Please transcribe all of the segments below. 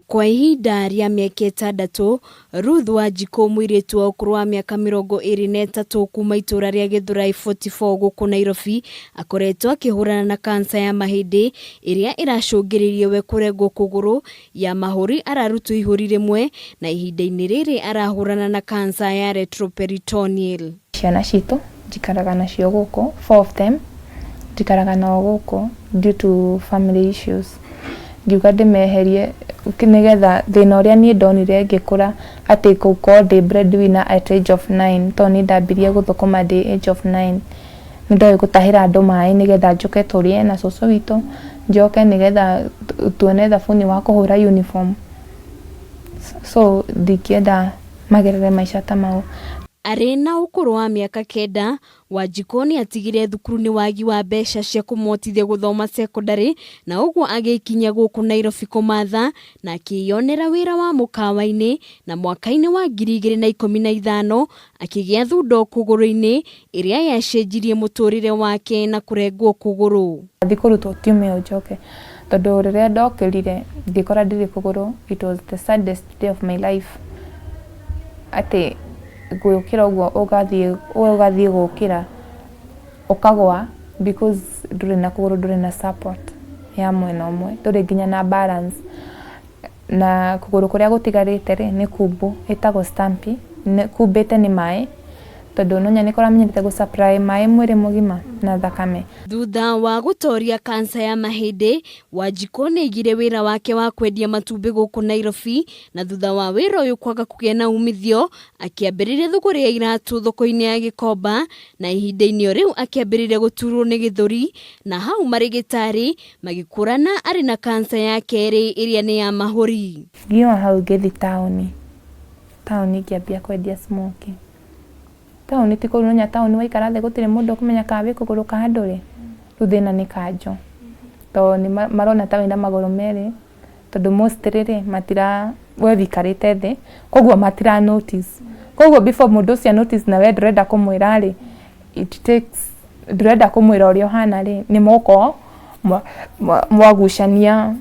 Kwa ihinda rĩa mĩaka 6, Ruth Wanjikũ mũirĩtu wa ũkũrũ wa mĩaka 23 kuma itũra rĩa Gĩthũrai 44 gũkũ Nairobi akoretwo akĩhũrana na kansa ya mahĩndĩ ĩrĩa ĩracũngĩrĩirie we kũrengwo kũgũrũ ya mahũri ararutwo ihũri rĩmwe na ihinda-inĩ rĩrĩ arahũrana na kansa ya retroperitoneal. Ciana citũ njikaraga nacio gũkũ, four of them njikaraga nao gũkũ due to family issues. Ngiuga ndĩmeherie nĩgetha thĩna ũrĩa niĩ ndonire ngĩkũra atĩ gũkorwo ndĩ breadwinner at age of 9, tondũ niĩ ndambirie gũthũkũma ndĩ age of 9. Nĩ ndoĩ gũtahĩra andũ maĩ nĩgetha njũke tũrĩe na cũcũ witũ, njoke nĩgetha tuone thabuni wa kũhũra uniform. So ndingĩenda magerere maica ta mau. Arĩ na ũkũrũ wa mĩaka 9, Wanjikũ nĩ atigire thukuru nĩ wagi wa mbeca cia kũmũhotithia gũthoma cekondarĩ na ũguo agĩkinya gũkũ Nairobi kũmatha na akĩyonera wĩra wa mũkawa-inĩ na mwaka-inĩ wa 2015 akĩgĩa thundo kũgũrũ-inĩ ĩrĩa yacenjirie mũtũrĩre wake na kũrengwo kũgũrũ. Thiĩ kũrutwo tumor ĩyo njoke, tondũ rĩrĩa ndokĩrire ngĩkora ndirĩ kũgũrũ, it was the saddest day of my life. Atĩ gũkĩra ũguo ũgathiĩ gũkĩra ũkagwa because ndũrĩ na kũgũrũ, ndũrĩ na support ya mwena ũmwe, ndũrĩ nginya na balance. Na kũgũrũ kũrĩa gũtigarĩte rĩ nĩ kumbu ĩtagwo stumpy, kumbĩte nĩ maĩ tondũ no nĩ kũramenyerete gũ supply maĩ mwĩrĩ mũgima na thakame. Thutha wa gũtoria kansa ya mahĩndĩ, Wanjikũ nĩ aigire wĩra wake wa kwendia matumbĩ gũkũ Nairobi na thutha wa wĩra ũyũ kwaga kũgĩa na umithio akĩambĩrĩria thũgũrĩ ya iratũ thoko-inĩ ya Gĩkomba na ihinda-inĩ o rĩu akĩambĩrĩria gũturwo nĩ gĩthũri na hau marĩgĩtarĩ magĩkũrana arĩ na kansa ya kerĩ ĩrĩa nĩ ya mahũri. Ngiuma hau ngĩthiĩ taũni, taũni ngĩambia kwendia smokie. Taũni ti kũu nonya taũni waikara thĩ gũtirĩ mũndũ ũkũmenya kana wĩ kũgũrũ kana ndũrĩ. Rĩu thĩna nĩ kanjũ, tondũ nĩ marona ta wĩna magũrũ merĩ, tondũ mostly rĩ matira we wĩikarĩte thĩ, koguo matira notice. Koguo before mũndũ ũcio notice na we ndũrenda kũmwĩra rĩ, it takes ndũrenda kũmwĩra ũrĩa ũhana rĩ, nĩ mũgũkorwo mwagucania.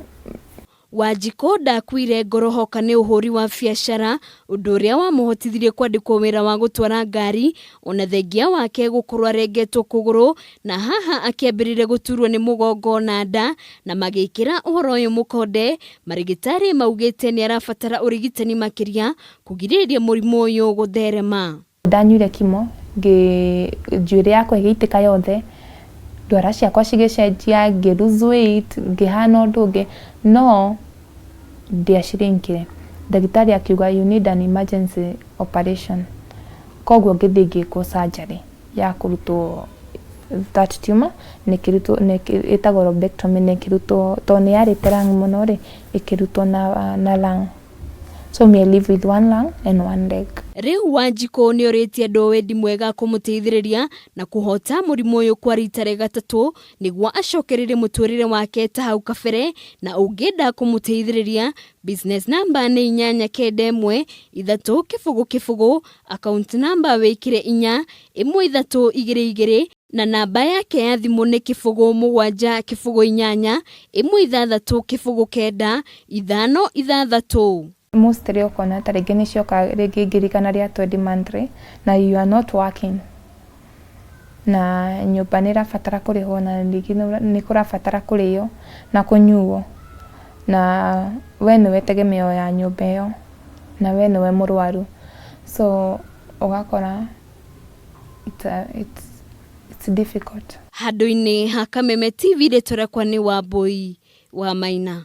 Wanjikũ ndakuire ngoro hoka nĩ ũhũri wa biacara ũndũ ũrĩa wamũhotithirie kwandĩkwo wĩra wa gũtwara ngari ona thengia wake gũkorwo arengetwo kũgũrũ na haha akĩambĩrĩria gũturwo nĩ mũgongo na nda na magĩkĩra ũhoro ũyũ mũkonde marĩgĩtarĩ maugĩte nĩ arabatara ũrigitani makĩria kũgirĩrĩria mũrimũ ũyũ gũtherema. Ndanyuire chemo njuĩrĩ yakwa ĩgĩitĩka yothe, ndwara ciakwa cigĩcenjia, ngĩ lose weight, ngĩhana ũndũ ũngĩ, no ndiacirinkire. Ndagĩtarĩ akiuga you need an emergency operation. Koguo ngĩthiĩ ngĩkwo surgery ya kũrutwo that tumor na ĩkĩrutwo ĩtagwo lobectomy na ĩkĩrutwo tondũ nĩ yarĩte lung mũno rĩ, ĩkĩrutwo na lung. So me I live with one lung and one leg. Rĩu Wanjikũ nĩ orĩtie andũ wendi mwega kũmũteithĩrĩria na kũhota mũrimũ ũyũ kwa rita rĩa gatatũ nĩguo acokererie mũtũrĩre wake ta hau kabere na ũngĩenda kũmũteithĩrĩria business number nĩ 891 3 0 0, account number wĩkĩre 4 1 3 2 2 na namba yake ya thimũ nĩ 0 7 0 8 1 6 0 9 5 6. Mostly ũkona ta rĩngĩ nĩ cioka rĩngĩ 100,000 20 monthly na you are not working, na nyũmba nĩ ĩrabatara kũrĩhwo na rĩngĩ nĩ kũrabatara kũrĩo na kũnyuo, na we nĩwe tegemeo ya nyũmba ĩyo na we nĩwe mũrwaru, so ũgakora it's difficult. Handũ-inĩ ha Kameme TV rĩtwa rĩakwa nĩ Wambui wa Maina.